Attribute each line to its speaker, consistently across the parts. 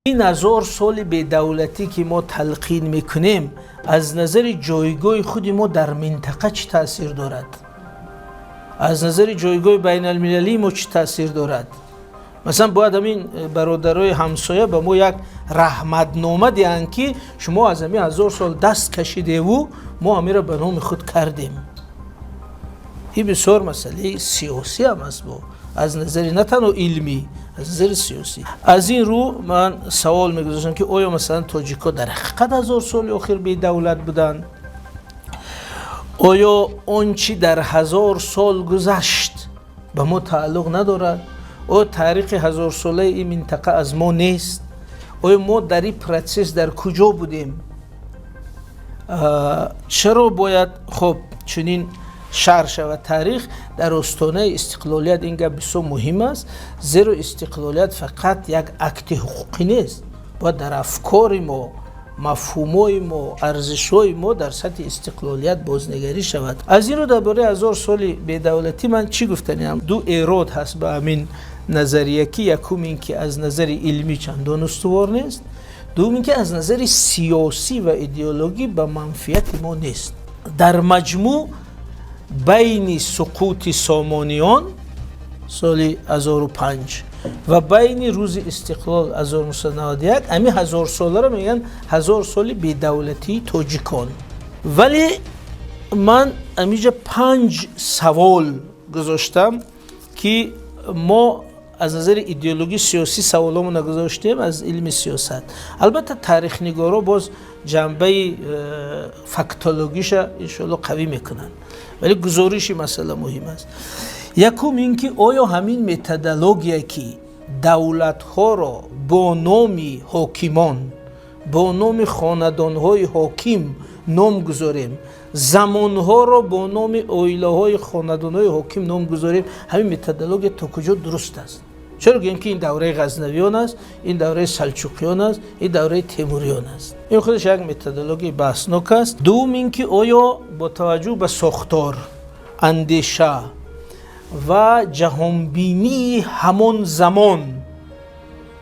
Speaker 1: Ин 1000 соли бедавлатӣ, ки мо талқин мекунем, аз назари ҷойгоҳи худи мо дар минтақа чӣ таъсир дорад, аз назари ҷойгоҳи байналмилалии мо чӣ таъсир дорад? Масалан, бояд ҳамин бародарои ҳамсоя ба мо як раҳматнома диҳанд, ки шумо аз ҳамин 1000 сол даст кашидеву мо ҳаминро ба номи худ кардем. Ин бисёр масъалаи сиёсӣ ҳам аст, бо аз назари на танҳо илмӣ, аз назари сиёсӣ. Аз ин рӯ ман савол мегузоштам, ки оё, масалан, тоҷикҳо дар ҳақиқат 1000 соли охир бедавлат буданд? Оё он чӣ дар 1000 сол гузашт, ба мо тааллуқ надорад? Оё таърихи ҳазорсолаи ин минтақа аз мо нест? Оё мо дар ин процесс дар куҷо будем? Чаро бояд, хоб, чунин шарҳ шавад таърих дар остонаи истиқлолият? Ин гап бисёр муҳим аст, зеро истиқлолият фақат як акти ҳуқуқӣ нест. Бояд дар афкори мо, мафҳумҳои мо, арзишҳои мо дар сатҳи истиқлолият бознигарӣ шавад. Аз ин рӯ дар бораи 1000 соли бедавлатӣ ман чӣ гуфтаниам? Ду эрод ҳаст ба ҳамин назария, ки якум ин ки аз назари илмӣ чандон устувор нест, дуввум ин ки аз назари сиёсӣ ва идеологӣ ба манфиати мо нест. Дар маҷмӯъ, байни суқути Сомониён соли 1005 ва байни рӯзи истиқлол 1991 ҳамин ҳазорсоларо мегӯянд 1000 соли бедавлатии тоҷикон. Вале ман ҳаминҷа панҷ савол гузоштам, ки мо аз назари идеологии сиёсӣ саволомона гузоштем, аз илми сиёсат. Албатта, таърихнигоро боз ҷанбаи фактологиша, иншоалло, қавӣ мекунанд, вале гузориши масъала муҳим аст. Якум ин ки оё ҳамин методология, ки давлатҳоро бо номи ҳокимон, бо номи хонадонҳои ҳоким ном гузорем, замонҳоро бо номи оилаҳои хонадонҳои ҳоким ном гузорем, ҳамин методология то куҷо дуруст аст? Чаро гӯем, ки ин давраи Ғазнавиён аст, ин давраи Салчуқиён аст, ин давраи Темуриён аст? Ин худаш як методологияи баҳснок аст. Дуввум ин ки оё бо таваҷҷӯҳ ба сохтор, андеша ва ҷаҳонбинии ҳамон замон,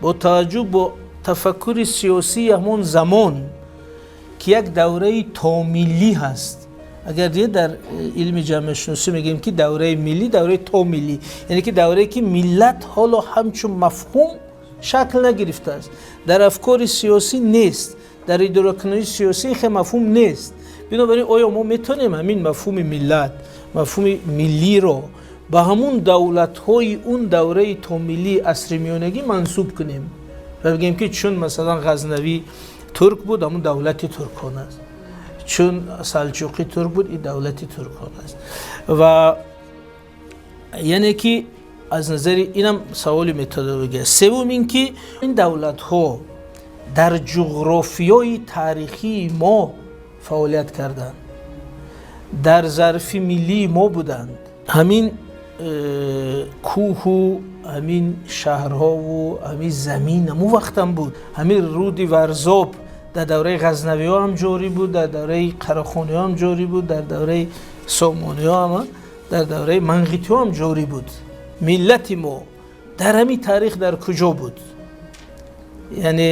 Speaker 1: бо таваҷҷӯҳ бо тафаккури сиёсии ҳамон замон, ки як давраи томиллӣ ҳаст, агар дид дар илми ҷамъиятшиносӣ мегӯем, ки давраи миллӣ, давраи томиллӣ, яъне ки даврае, ки миллат ҳоло ҳамчун мафҳум шакл нагирифтааст, дар афкори сиёсӣ нест, дар идоракунии сиёсӣ хе мафҳум нест. Бинобар ин, оё мо метавонем ҳамин мафҳуми миллат, мафҳуми миллиро ба ҳамун давлатҳои он давраи томиллии асри миёнагӣ мансуб кунем ва бигӯем, ки чун, масалан, Ғазнавӣ турк буд, ҳамун давлати туркон аст, чун Салчуқӣ турк буд, ин давлати туркон аст? Ва яъне ки аз назари инам саволи методология аст. Севум ин ки ин давлатҳо дар ҷуғрофиёи таърихии мо фаъолият карданд, дар зарфи миллии мо буданд. Ҳамин кӯҳу ҳамин шаҳрҳову ҳамин замин ҳамун вақтам буд. Ҳамин руди Варзоб дар давраи Ғазнавиҳо ҳам ҷорӣ буд, дар давраи Қарахониҳо ҳам ҷорӣ буд, дар давраи Сомониҳо ҳам, дар давраи Манғитиҳо ҳам ҷорӣ буд. Миллати мо дар ҳамин таърих дар куҷо буд? Яъне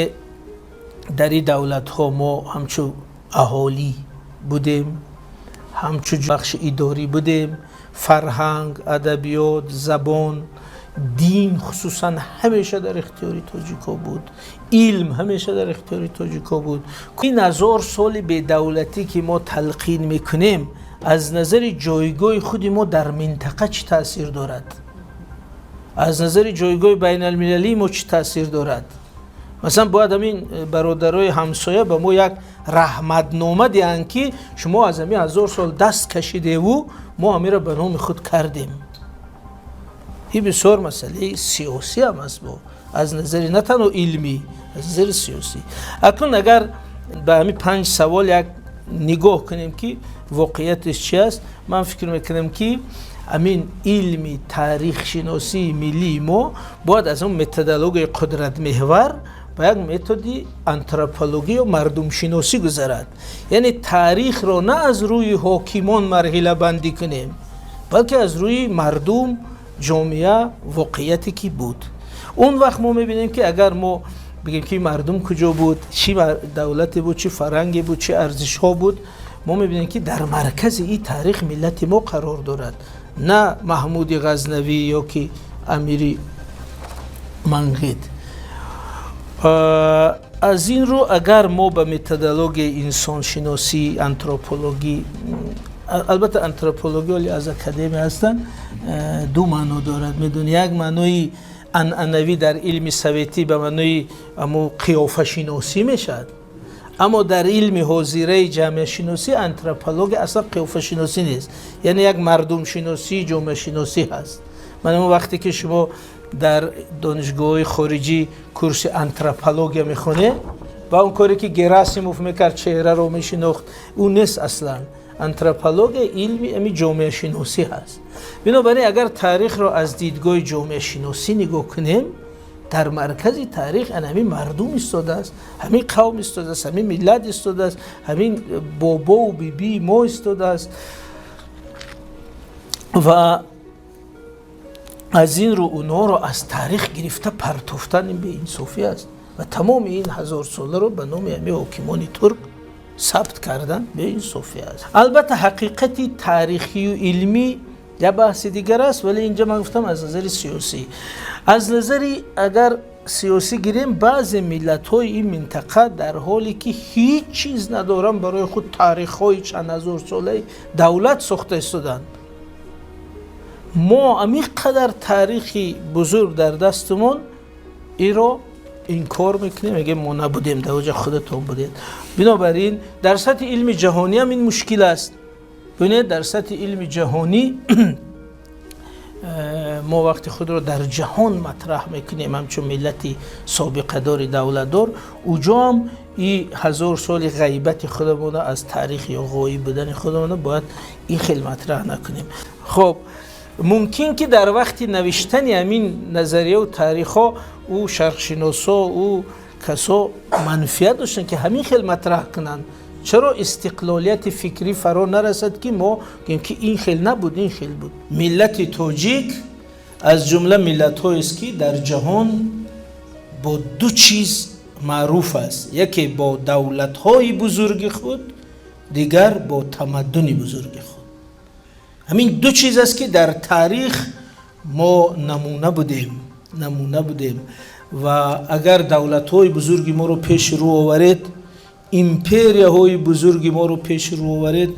Speaker 1: дар ин давлатҳо мо ҳамчун аҳолӣ будем, ҳамчун бахши идорӣ будем? Фарҳанг, адабиёт, забон, дин хусусан ҳамеша дар ихтиёри тоҷикҳо буд, илм ҳамеша дар ихтиёри тоҷикҳо буд. Ин 1000 соли бедавлатӣ, ки мо талқин мекунем, аз назари ҷойгоҳи худи мо дар минтақа чӣ таъсир дорад, аз назари ҷойгоҳи байналмилалии мо чӣ таъсир дорад? Масалан, бояд ҳамин бародарои ҳамсоя ба мо як раҳматнома диҳанд, ки шумо аз ҳамин 1000 сол даст кашидеву мо ҳаминро ба номи худ кардем. Ин бисёр масъалаи сиёсӣ ҳам аст, бо аз назари на танҳо илмӣ, аз назари сиёсӣ. Акнун агар ба ҳамин панҷ савол як нигоҳ кунем, ки воқеияташ чи аст, ман фикр мекунам, ки ҳамин илми таърихшиносии миллии мо бояд аз он методологияи қудратмеҳвар ба як методи антропологӣ ё мардумшиносӣ гузарад. Яъне таърихро на аз рӯи ҳокимон марҳилабандӣ кунем, балки аз рӯи мардум, ҷомеа, воқеияте ки буд. Он вақт мо мебинем, ки агар мо ба Бигем, ки мардум куҷо буд, чӣ давлате буд, чӣ фарҳанге буд, чӣ арзишҳо буд, мо мебинем, ки дар маркази ин таърих миллати мо қарор дорад, на Маҳмуди Ғазнавӣ ё ки амири Манғит. Аз ин рӯ, агар мо ба методологияи инсоншиносӣ, антропологӣ, албатта, антропология оли аз академия ҳастанд, ду маъно дорад, медони, як маънои анъанавӣ дар илми советӣ ба маънои аму қиёфашиносӣ мешавад, аммо дар илми ҳозираи ҷамъиятшиносӣ антропология аслан қиёфашиносӣ нест, яъне як мардумшиносӣ, ҷомеашиносӣ ҳаст. Ман он вақте ки шумо дар донишгоҳҳои хориҷӣ курси антропология мехонед ва он коре ки Герасимов мекард, чеҳраро мешинохт, ӯ нест. Аслан антропология илми ами ҷомеашиносӣ ҳаст. Бинобар ин, агар таърихро аз дидгоҳи ҷомеашиносӣ нигоҳ кунем, дар маркази таърих ана ҳамин мардум истодааст, ҳамин қавм истодааст, ҳамин миллат истодааст, ҳамин бобову бибии мо истодааст. Ва аз ин рӯ онҳоро аз таърих гирифта партофтан ин беинсофӣ аст ва тамоми ин ҳазорсоларо ба номи ҳамин ҳокимони турк сабт кардан беинсофӣ аст. Албатта, ҳақиқати таърихию илмӣ як баҳси дигар аст, вале инҷа ман гуфтам, аз назари сиёсӣ, аз назари агар сиёсӣ гирем, баъзе миллатҳои ин минтақа дар ҳоле ки ҳеҷ чиз надоранд, барои худ таърихҳои чанд ҳазорсолаи давлат сохта истоданд. Мо ҳамин қадар таърихи бузург дар дастумон, иро инкор мекунем, мегем мо набудем дар оҷа, худатон будед. Бинобар ин, дар сатҳи илми ҷаҳонӣ ҳам ин мушкил аст. Бинед, дар сатҳи илми ҷаҳонӣ мо вақти худро дар ҷаҳон матраҳ мекунем ҳамчун миллати собиқадори давлатдор, уҷо ҳам и ҳазор соли ғайбати худамона аз таърих ё ғоиб будани худамона бояд ин хел матраҳ накунем. Хоб, мумкин ки дар вақти навиштани ҳамин назарияву таърихҳо ӯ шарқшиносо, ӯ касо манфиат доштанд, ки ҳамин хел матраҳ кунанд. Чаро истиқлолияти фикрӣ фаро нарасад, ки мо гӯем, ки ин хел набуд, ин хел буд? Миллати тоҷик аз ҷумла миллатҳоест, ки дар ҷаҳон бо ду чиз маъруф аст: яке бо давлатҳои бузурги худ, дигар бо тамаддуни бузурги худ. Ҳамин ду чиз аст, ки дар таърих мо намуна будем, намуна будем. Ва агар давлатҳои бузурги моро пеши рӯ оваред, империяҳои бузурги моро пеши рӯ оваред,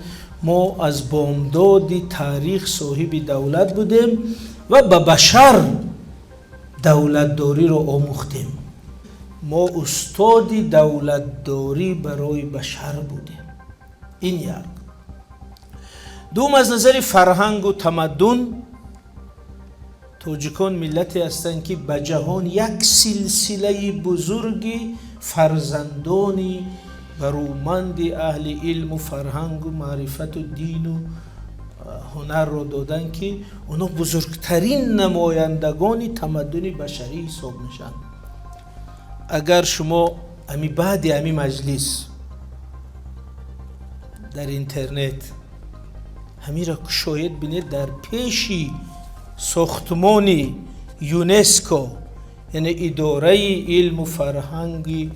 Speaker 1: мо аз бомдоди таърих соҳиби давлат будем ва ба башар давлатдориро омӯхтем. Мо устоди давлатдорӣ барои башар будем. Ин як. Дуюм, аз назари фарҳангу тамаддун тоҷикон миллате ҳастанд, ки ба ҷаҳон як силсилаи бузурги фарзандони барӯманди аҳли илму фарҳангу маърифату дину ҳунарро доданд, ки онҳо бузургтарин намояндагони тамаддуни башарӣ ҳисоб мешаванд. Агар шумо ами баъди ами маҷлис дар интернет ҳамира кушоед, бинед, дар пеши сохтмони ЮНЕСКО, яъне идораи илму фарҳанги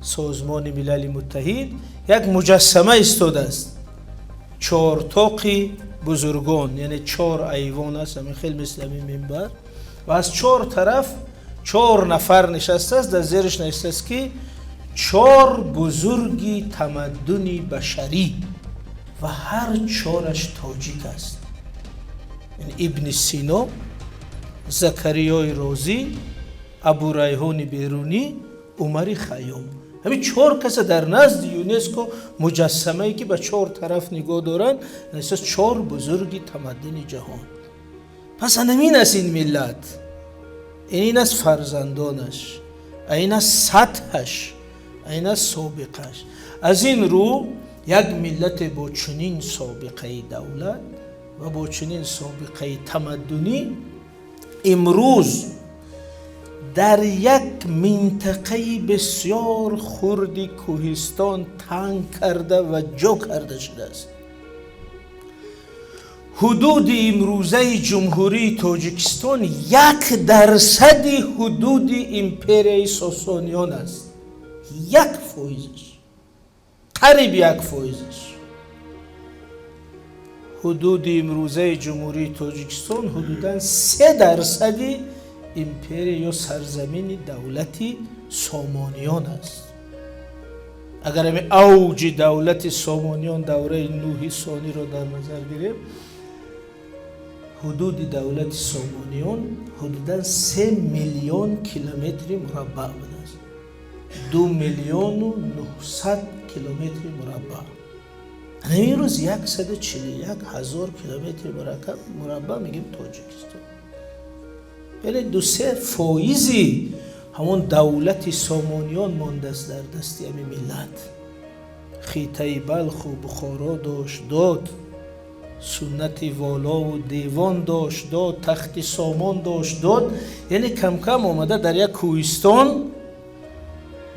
Speaker 1: Созмони Милали Муттаҳид, як муҷассама истодааст, чортоқи бузургон, яъне чор айвон аст, ҳамин хел мисли ҳамин минбар, ва аз чор тараф чор нафар нишастааст. Дар зериш навиштааст, ки чор бузурги тамаддуни башарӣ, ва ҳар чораш тоҷик аст: Ибни Сино, Закариёи Розӣ, Абурайҳони Берунӣ, Умари Хайём. Ҳамин чор каса дар назди ЮНЕСКО муҷассамае, ки ба чор тараф нигоҳ доранд, навиштааст чор бузурги тамаддуни ҷаҳон. Пас анамин аст ин миллат, ин аст фарзандонаш, ин аст сатҳаш, ин аст собиқаш. Аз ин рӯ, як миллате бо чунин собиқаи давлат ва бо чунин собиқаи тамаддунӣ имрӯз дар як минтақаи бисёр хурди кӯҳистон танг карда ва ҷо карда шудааст. Ҳудуди имрӯзаи Ҷумҳурии Тоҷикистон 1% ҳудуди империяи Сосониён аст. 1%-аш, қариб 1%-аш. Ҳудуди имрӯзаи Ҷумҳурии Тоҷикистон ҳудудан 3% империя ё сарзамини давлати Сомониён аст. Агар ҳамин авҷи давлати Сомониён, давраи Нӯҳи Сониро дар назар гирем, ҳудуди давлати Сомониён ҳудудан 3 миллион километри мураббаъ будааст, 2 миллиону 900 километри мураббаъ. Ҳамин рӯз 141 000 километри мураббаъ мегӯем Тоҷикистон, яъне 2-3 фоизи ҳамон давлати Сомониён мондааст дар дасти ҳамин миллат. Хитаи Балху Бухоро дошт, дод. Суннати волову девон дошт, дод. Тахти Сомон дошт, дод. Яъне камкам омада дар як кӯҳистон,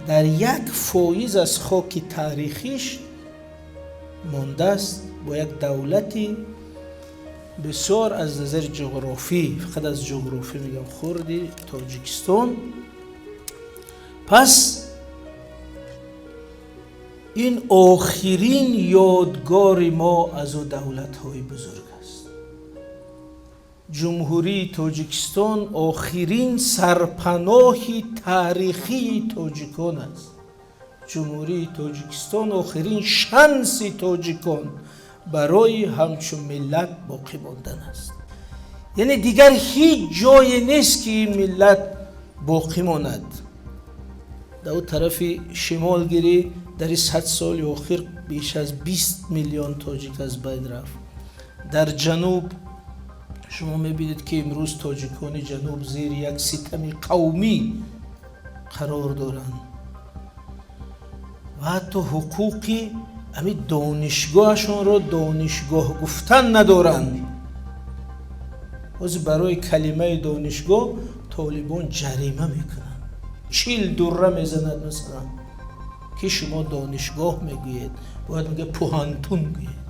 Speaker 1: дар 1% аз хоки таърихиш мондааст, бо як давлати бисёр аз назари ҷуғрофӣ, фақат аз ҷуғрофӣ мегӯям, хурди Тоҷикистон. Пас ин охирин ёдгори мо аз ӯ давлатҳои бузург аст. Ҷумҳурии Тоҷикистон охирин сарпаноҳи таърихии тоҷикон аст. Ҷумҳурии Тоҷикистон охирин шанси тоҷикон барои ҳамчун миллат боқӣ мондан аст. Яъне дигар ҳеҷ ҷое нест, ки ин миллат боқӣ монад. Дар ӯ тарафи шимол гирӣ, дар ин 100 соли охир беш аз 20 миллион тоҷик аз байн рафт. Дар ҷануб шумо мебинед, ки имрӯз тоҷикони ҷануб зери як ситами қавмӣ қарор доранд ва ҳатто ҳуқуқи ҳамин донишгоҳашонро донишгоҳ гуфтан надоранд. Ҳозир барои калимаи донишгоҳ толибон ҷарима мекунанд, 40 дурра мезанад. Масалан, ки шумо донишгоҳ мегӯед, бояд мега пуҳантун гӯед.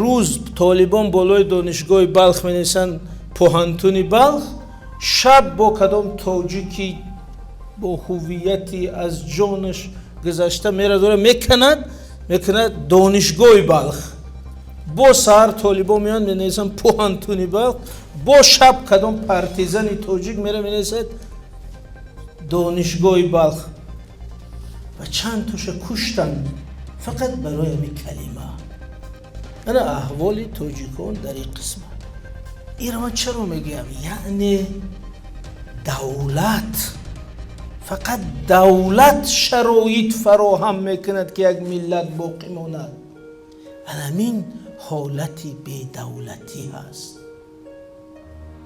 Speaker 1: Рӯз толибон болои донишгоҳи Балх менависанд пуҳантуни Балх, шаб бо кадом тоҷики бо ҳуввияти аз ҷонаш гузашта мерадора, меканад, мекунад донишгоҳи Балх. Бо саҳар толибон меоянд, менависанд пуҳантуни Балх. Бо шаб кадом партизани тоҷик мера, менависад донишгоҳи Балх. Ва чанд тоша куштанд фақат барои ҳамин калима. Ана аҳволи тоҷикон дар ин қисмат. Инро ман чаро мегӯям? Яъне давлат, фақат давлат шароит фароҳам мекунад, ки як миллат боқӣ монад. Анамин ҳолати бедавлатӣ ҳаст.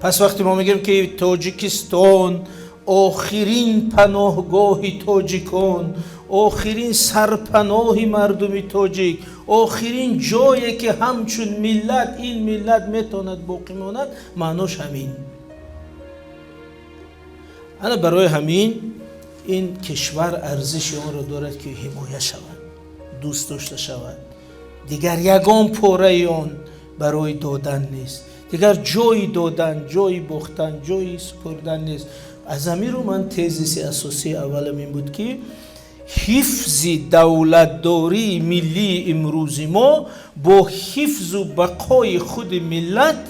Speaker 1: Пас вақте мо мегӯем, ки Тоҷикистон охирин паноҳгоҳи тоҷикон, охирин сарпаноҳи мардуми тоҷик, охирин ҷое, ки ҳамчун миллат ин миллат метавонад боқӣ монад, маънош ҳамин. Ана барои ҳамин ин кишвар арзиши онро дорад, ки ҳимоя шавад, дӯст дошта шавад. Дигар ягон пораи он барои додан нест, дигар ҷои додан, ҷои бохтан, ҷои супурдан нест. Аз ҳамин рӯ ман тезиси асосии аввалам ин буд, ки ҳифзи давлатдории миллии имрӯзи мо бо ҳифзу бақои худи миллат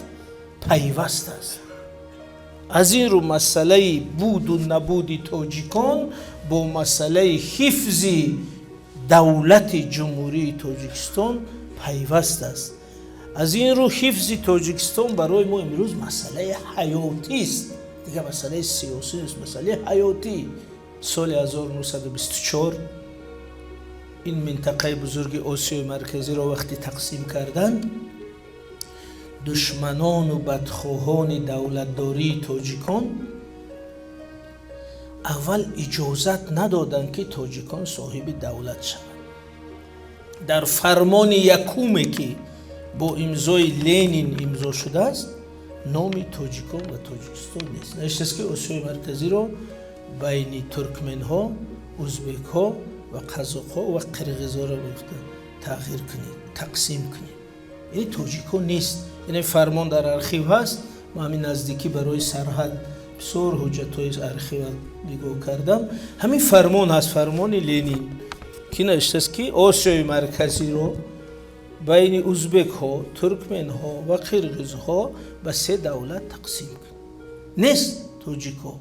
Speaker 1: пайваст аст. Аз ин рӯ масъалаи буду набуди тоҷикон бо масъалаи ҳифзи давлати Ҷумҳурии Тоҷикистон пайваст аст. Аз ин рӯ ҳифзи Тоҷикистон барои мо имрӯз масъалаи ҳаётист, дигар масъалаи сиёсӣ нест, масъалаи ҳаётӣ. Соли 1924 ин минтақаи бузурги Осиёи Марказиро вақте тақсим карданд, душманону бадхоҳони давлатдории тоҷикон аввал иҷозат надоданд, ки тоҷикон соҳиби давлат шаванд. Дар фармони якуме, ки бо имзои Ленин имзо шудааст, номи тоҷикон ва Тоҷикистон нест. Навиштааст, ки Осиёи Марказиро байни туркменҳо, узбекҳо ва қазоқҳо ва қирғизҳоро гуфта тағйир кунед, тақсим кунед. Яъне тоҷикон нест. Яъне фармон дар архив ҳаст. Ма ҳамин наздикӣ барои сарҳад бисёр ҳуҷҷатҳои архива нигоҳ кардам. Ҳамин фармон ҳаст, фармони Ленин, ки навиштааст, ки Осиёи Марказиро байни узбекҳо, туркменҳо ва қирғизҳо ба се давлат тақсим кун. Нест тоҷикҳо.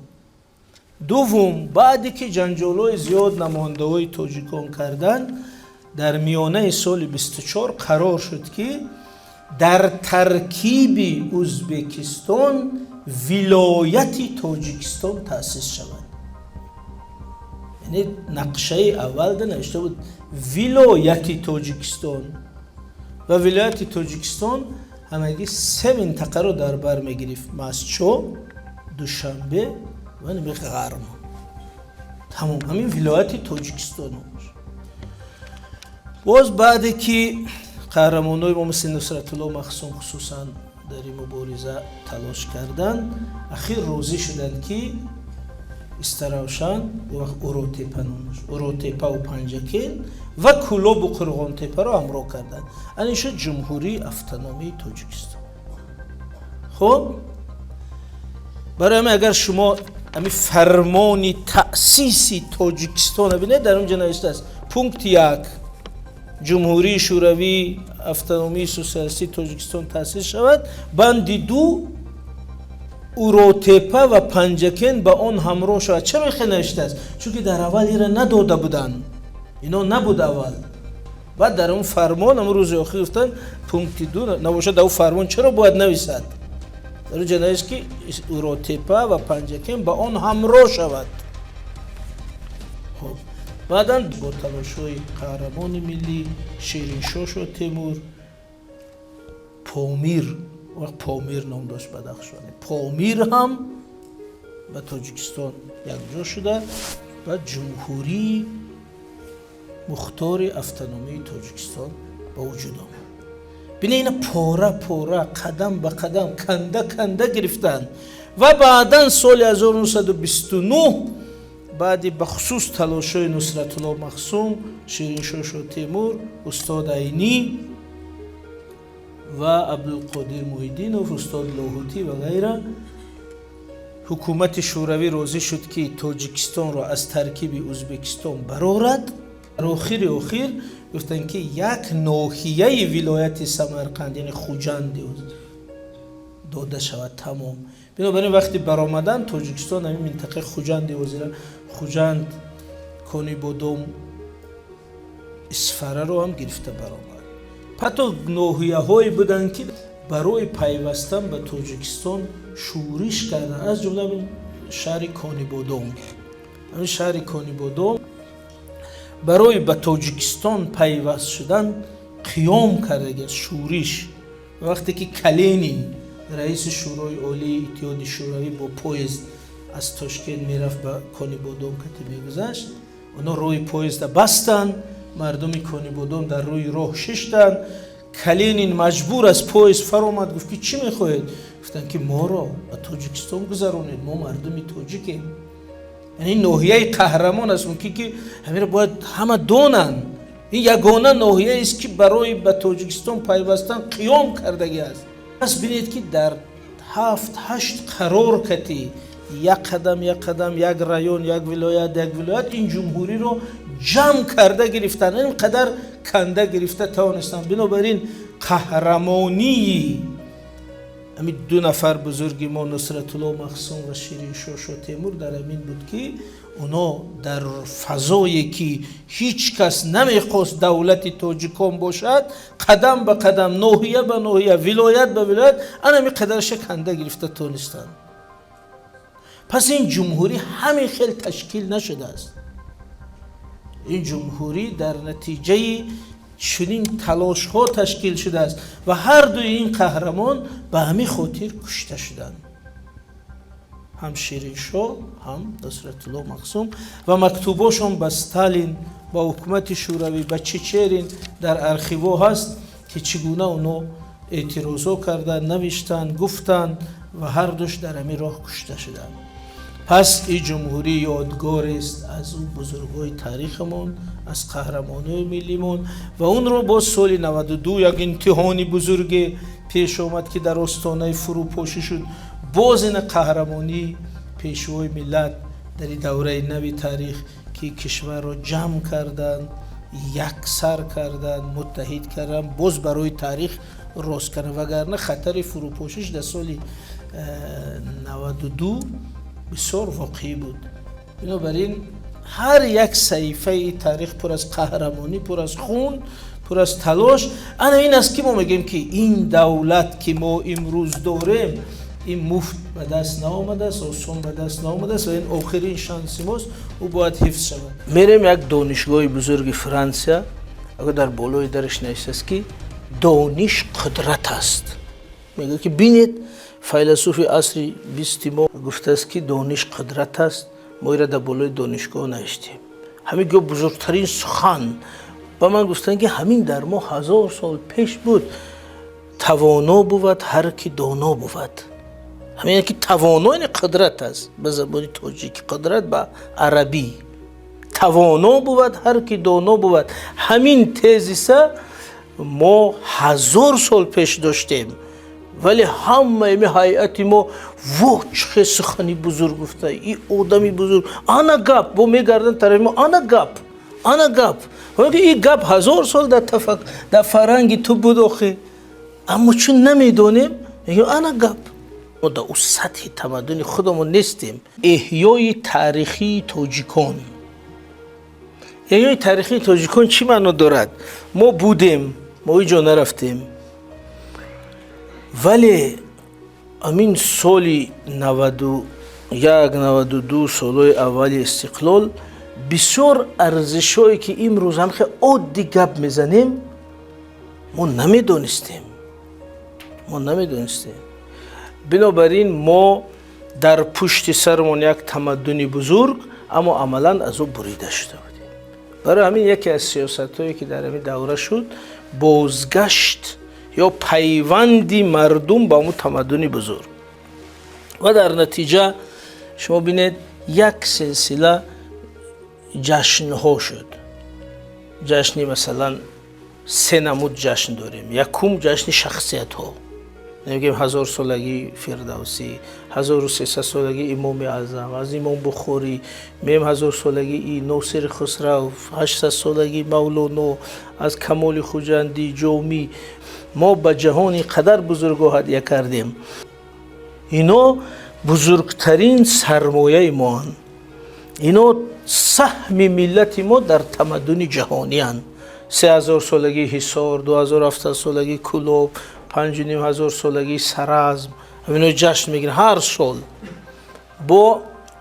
Speaker 1: Дуввум, баъде ки ҷанҷолҳои зиёд намояндаҳои тоҷикон карданд, дар миёнаи соли 24 қарор шуд, ки дар таркиби Узбекистон вилояти Тоҷикистон таъсис шавад. Яъне нақшаи аввалда навишта буд вилояти Тоҷикистон, ва вилояти Тоҷикистон ҳамагӣ се минтақаро дар бар мегирифт: Мастчо, Душанбе ва ними Ғарм. Тамом, ҳамин вилояти Тоҷикистон. Боз баъде ки қаҳрамонои мо мисли Нусратулло Махсум хусусан дар ин мубориза талош карданд, ахир розӣ шуданд, ки Истаравшан, вақт Уротепа номаш, Уротепаву Панҷакент ва Кӯлобу Қурғонтепаро ҳамроҳ карданд. Ана ин шуд Ҷумҳурии Автономии Тоҷикистон. Хуб, барои ҳамин агар шумо ҳамин фармони таъсиси Тоҷикистона бинед, дар он ҷо навиштааст: пункти 1, Ҷумҳурии Шӯравии Автономии Сотсиалистии Тоҷикистон таъсис шавад, банди 2, Уротепа ва Панҷакент ба он ҳамроҳ шавад. Чаро хел навиштааст? Чунки дар аввал ира надода буданд, ино набуд аввал. Баъд дар он фармон ам рӯзи охир гуфтанд пункти 2 набошад. Дар он фармон чаро бояд нависад? Дар он ҷо навист, ки Уротепа ва Панҷакент ба он ҳамроҳ шавад. Хуб, баъдан бо талошҳои қаҳрамони миллӣ Шириншоҳ Шотемур, Помир, вақт Помир ном дошт Бадахшон, Помир ҳам ба Тоҷикистон якҷо шуда ва Ҷумҳурии Мухтори Автономии Тоҷикистон ба вуҷуд омад. Бина, ина пора пора, қадам ба қадам, канда канда гирифтанд ва баъдан соли 1929 баъди бахусус талошҳои Нусратулло Махсум, Шириншоҳ Шотемур, устод Айнӣ ва Абдулқодир Муҳиддинов, устод Лоҳутӣ ва ғайра, ҳукумати Шӯравӣ розӣ шуд, ки Тоҷикистонро аз таркиби Узбекистон барорад. Дар охири охир гуфтанд, ки як ноҳияи вилояти Самарқанд, яъне Хуҷанди, дода шавад, тамом. Бинобар ин вақти баромадан Тоҷикистон ҳамин минтақаи Хуҷанди ҳозира, Хуҷанд, Конибодом, Исфараро ҳам гирифта баромад. Ҳатто ноҳияҳое буданд, ки барои пайвастан ба Тоҷикистон шӯриш карданд, аз ҷумла шаҳри Конибодом. Ҳамин шаҳри Конибодом барои ба Тоҷикистон пайваст шудан қиём кардагиаст, шӯриш. Вақте ки Калинин, раиси Шӯрои Олии Иттиҳоди Шӯравӣ, бо поезд аз Тошкент мерафт, ба Конибодом кати мегузашт, оно роҳи поезда бастанд. Мардуми Конибодом дар рӯи роҳ шиштанд. Калинин маҷбур аз поезд фаромад, гуфт, ки чӣ мехоҳед? Гуфтанд, ки моро ба Тоҷикистон гузаронед, мо мардуми тоҷикем. Яъне ноҳияи қаҳрамон аст. Мумкин ки ҳаминро бояд ҳама донанд. Ин ягона ноҳияест, ки барои ба Тоҷикистон пайвастан қиём кардагӣ аст. Пас бинед, ки дар ҳафт ҳашт қарор кати як қадам, як қадам, як район, як вилоят, як вилоят ин ҷумҳуриро ҷамъ карда гирифтанд, ин қадар канда гирифта тавонистанд. Бинобар ин қаҳрамонии ҳамин ду нафар бузурги мо, Нусратулло Махсум ва Шириншоҳ Шотемур, дар ҳамин буд, ки оно дар фазое, ки ҳеҷ кас намехост давлати тоҷикон бошад, қадам ба қадам, ноҳия ба ноҳия, вилоят ба вилоят, ана ҳамин қадарша канда гирифта тонистанд. Пас ин ҷумҳурӣ ҳамин хел ташкил нашудааст. Ин ҷумҳурӣ дар натиҷаи чунин талошҳо ташкил шудааст ва ҳар дуи ин қаҳрамон ба ҳамин хотир кушта шуданд, ҳам Шириншоҳ, ҳам Нусратулло Махсум. Ва мактубошон ба Сталин, ба ҳукумати Шӯравӣ, ба Чичерин дар архивҳо ҳаст, ки чӣ гуна оно эътирозҳо карданд, навиштанд, гуфтанд ва ҳар душ дар ҳамин роҳ кушта шуданд. Пас ин ҷумҳурӣ ёдгорест аз ӯ бузургҳои таърихамон, аз қаҳрамонои миллимон. Ва онро боз соли 92 як имтиҳони бузурге Пеш омад, ки дар остонаи фурӯпошӣ шуд, боз ина қаҳрамонии Пешвои миллат дар ин давраи нави таърих, ки кишварро ҷамъ карданд, яксар карданд, муттаҳид карданд, боз барои таърих рост карданд, вагарна хатари фурӯпошиш дар соли 92 бисёр воқеӣ буд. Бинобар ин ҳар як саҳифаи таърих пур аз қаҳрамонӣ, пур аз хун, пур аз талош. Ана ин аст, ки мо мегӯем, ки ин давлат, ки мо имрӯз дорем, ин муфт ба даст наомадааст, осон ба даст наомадааст ва ин охирин шанси мост, ӯ бояд ҳифз шавад. Мерем як донишгоҳи бузурги Франсия, агар дар болои дараш нависааст, ки дониш қудрат аст. Мегӯяд, ки бинед, файласуфи асри бисти мо гуфтааст, ки дониш қудрат аст. Мо ира дар болои донишгоҳ навиштем. Ҳамин гӯ бузургтарин сухан. Ба ман гуфтанд, ки ҳамин дар мо 1000 сол пеш буд: тавоно бувад, ҳар ки доно бувад. Ҳамин ки тавоно, яъне қудрат аст ба забони тоҷикӣ, қудрат ба арабӣ. Тавоно бувад, ҳар ки доно бувад. Ҳамин тезиса мо 1000 сол пеш доштем, вале ҳамаи ми ҳайати мо: во, чӣ хел сухани бузург гуфта и одами бузург, ана гап! Бо мегарданд тарафи мо: ана гап, ана гап! И гап 1000 сол дар фарҳанги ту буд охе, аммо чун намедонем, мегӯем: ана гап. Мо дар ӯ сатҳи тамаддуни худамон нестем. Эҳёи таърихии тоҷикон. Эҳёи таърихии тоҷикон чӣ маъно дорад? Мо будем, мо ҳеҷ ҷо нарафтем, вале амин соли 91, 92, солҳои аввали истиқлол, бисёр арзишҳое, ки имрӯз ҳам хеле оддӣ гап мезанем, мо намедонистем, мо намедонистем. Бинобар ин мо дар пушти сармон як тамаддуни бузург, аммо амалан аз ӯ бурида шуда будем. Барои ҳамин яке аз сиёсатҳое, ки дар ҳамин давра шуд, бозгашт ё пайванди мардум ба ҳамун тамаддуни бузург. Ва дар натиҷа шумо бинед, як силсила ҷашнҳо шуд. Ҷашни, масалан, се намуд ҷашн дорем. Якум, ҷашни шахсиятҳо. Мегӯем ҳазорсолагии Фирдавсӣ, 1300-солагии Имоми Аъзам, аз Имом Бухорӣ, меем ҳазорсолагии Носири Хусрав, 800-солагии Мавлоно, аз Камоли Хуҷандӣ, Ҷомӣ. Мо ба ҷаҳони қадар бузургҳо ҳадя кардем. Ино бузургтарин сармояи моанд, ино саҳми миллати мо дар тамаддуни ҷаҳонианд. 3000-солагии Ҳисор, 2700-солагии Кӯлоб, 5500-солагии Саразм, ҳамино ҷашн мегиранд ҳар сол бо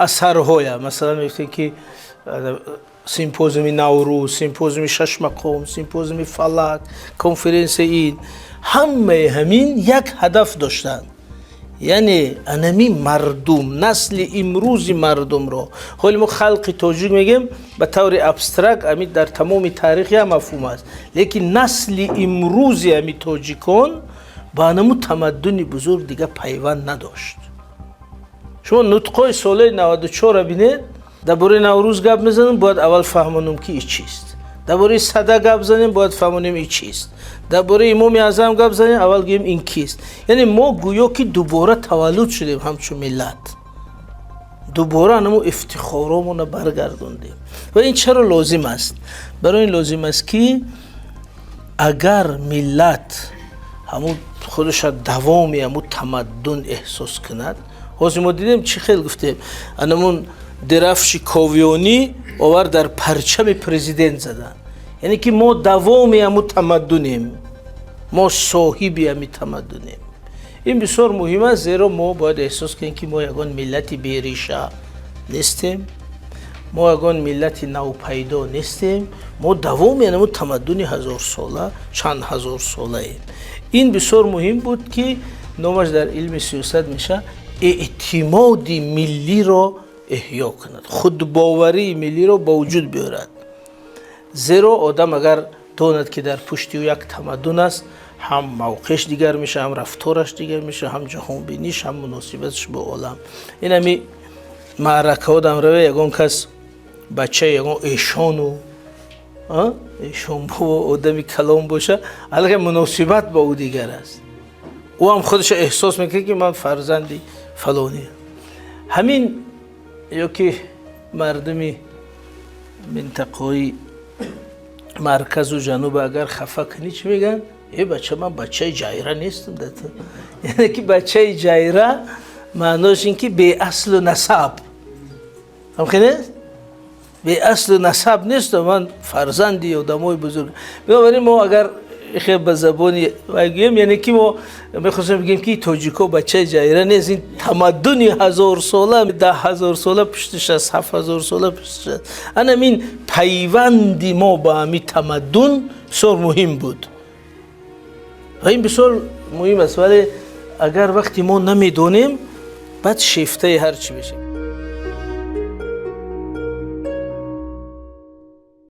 Speaker 1: асарҳоя. Масалан, мегуфтем, ки симпозиуми Наврӯз, симпозиуми шашмақом, симпозиуми фалак, конференсия. Ин ҳамаи ҳамин як ҳадаф доштанд, яъне анами мардум, насли имрӯзи мардумро. Ҳоли мо халқи тоҷик мегӯем ба таври абстракт, ами дар тамоми таърих як мафҳум аст, лекин насли имрӯзи ами тоҷикон ба анаму тамаддуни бузург дига пайванд надошт. Шумо нутқҳои солаи 94-ра бинед. Дар бораи Наврӯз гап мезанем, бояд аввал фаҳмонем, ки и чист. Дар бораи Сада гап занем, бояд фаҳмонем, и чист. Дар бораи Имоми Аъзам гап занем, аввал гӯем, ин кист. Яъне мо гӯё ки дубора таваллуд шудем ҳамчун миллат, дубора анаму ифтихоромона баргардондем. Ва ин чаро лозим аст? Барои ин лозим аст, ки агар миллат ҳамун худаша давоми ҳамун тамаддун эҳсос кунад. Ҳозир мо дидем, чӣ хел гуфтем, анамун дерафши Ковиёнӣ овар дар парчами президент задан, яъне ки мо давоми ҳамун тамаддунем, мо соҳиби ҳами тамаддунем. Ин бисёр муҳим аст, зеро мо бояд эҳсос кунем, ки мо ягон миллати бериша нестем, мо ягон миллати навпайдо нестем, мо давоми ҳамун тамаддуни ҳазорсола, чанд ҳазорсолаем. Ин бисёр муҳим буд, ки номаш дар илми сиёсат меша эътимоди миллиро эҳё кунад, худбоварии миллиро ба вуҷуд биёрад. Зеро одам агар донад, ки дар пушти ӯ як тамаддун аст, ҳам мавқеаш дигар меша, ҳам рафтораш дигар меша, ҳам ҷаҳонбиниш, ҳам муносибаташ бо олам. Ин ҳами маъракаҳо дамраве, ягон кас бачаи ягон эшону эшон бо одами калон боша, аллакай муносибат бо ӯ дигар аст. Ӯ ҳам худаш эҳсос мекунад, ки ман фарзанди фалонӣ. Ҳамин ё ки мардуми минтақаҳои марказу ҷануб агар хафа кунӣ, чӣ мегӯянд? «Э, бача, ман бачаи ҷайра нестам». Яъне ки бачаи ҷайра маънош ин ки беаслу насаб, ҳамхел нест? Беаслу насаб нестам, ман фарзанди одамои бузург. Бинобар ин мо агар хел ба забони гӯем, яъне ки мо мехостем бигӯем, ки тоҷико бачаи ҷайра нест. Ин тамаддуни ҳазорсола, 10 000 сола пуштиш аст, 7000 сола пуштиш аст. Анамин пайванди мо ба ҳами тамаддун бисёр муҳим буд ва ин бисёр муҳим аст. Вале агар вақте мо намедонем, баъд шефтаи ҳар чӣ мешавем.